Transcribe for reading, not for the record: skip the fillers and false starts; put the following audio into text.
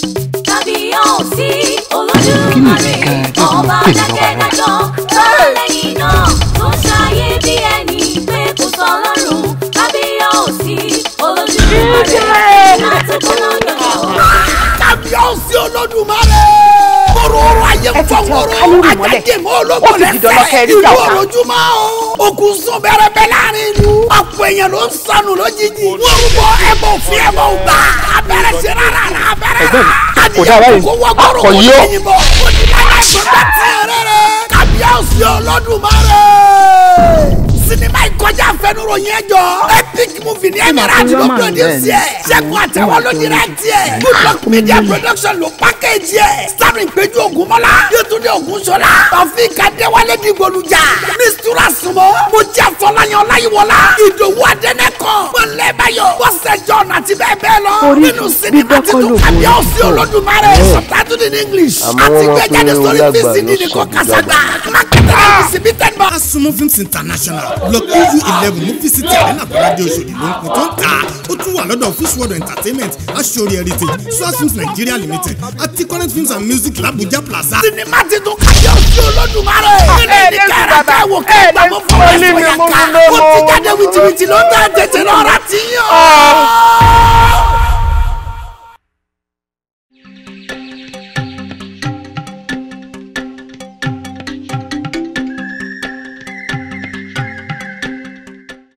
Kábíyèsí Olódùmarè, ọba dákẹ́dájọ́, lẹ́yìn náà tó ń ṣayé bí ẹni pé kò sọ Ọlọ́run. Kábíyèsí Olódùmarè, látọkùnrin yọ̀yọ̀. Kábíyèsí Olódùmarè. Kóró ayé fọwọ́rọ́ àjàdé mọ́ ológun lẹ́sẹ̀ ìlú òrojúmọ́ o. Okùn sún bẹ́rẹ̀bẹ́ láàrin ìlú. Ọ̀pọ̀ èèyàn ló ń sọnù lójijì. Wọ́n rúbọ ẹbọ òfin ẹbọ ògbà. Abẹ́rẹ́ sí rárá abẹ́rẹ́ rà. Adìyẹ kò wọ́gbọ́rọ̀ kò lẹ́yìn bọ̀. Onílànà ìgbọ́dọ̀ tẹ̀ rẹ́rẹ́. Kábíyèsí Olódùmarè. Sinimá ìkọjá àfẹnuròyìn ẹjọ́. Epic movie ní Emerald ló produce ẹ̀. Ṣẹ́gun Àtẹ̀wọ́ ló direct ẹ̀. Goodluck Media Production ló package ẹ̀. Starring Péjú Ògúnmọ́lá, Yétúndé Ògúnṣọlá, Taofeek Adéwálé Dìgbòlùjà, Mistura Sùnmọ́, Mojí Afọláyan Ọláyíwọlá, Ìdòwú Adẹ́nẹ́kàn, Bọ́lẹ́báyọ̀, Bọ́sẹ̀ John àti bẹ́ẹ̀ bẹ́ẹ̀ lọ. Nínú sinimá titun Kábíyèsí Olódùmarè, subtitled in English. Àti gbẹ́jáde sórí VCD ní kò kásàgbà. Marketed and distributed by Asumo Films International, Block EU 11, Movie City Arena, Bọ́ládé, Oṣòdì ló ń pin tó ń tà á. Ó tún wà lọ́dọ̀ Fish World Entertainment, Aṣọ́rí Heritage, Swaz Films Nigeria Limited àti Current Films and Music l'Abuja Plaza. Sinimá titun Kábíyèsí Olódùmarè. Nínú ní kẹ́rẹ́ kẹ́wò kẹ́gbà mọ́ fọwọ́ ẹ̀fọ́ yà ká. Ó ti jáde wìtìwìtì ló ń tẹ̀ tètè lọ́ra tí yàn.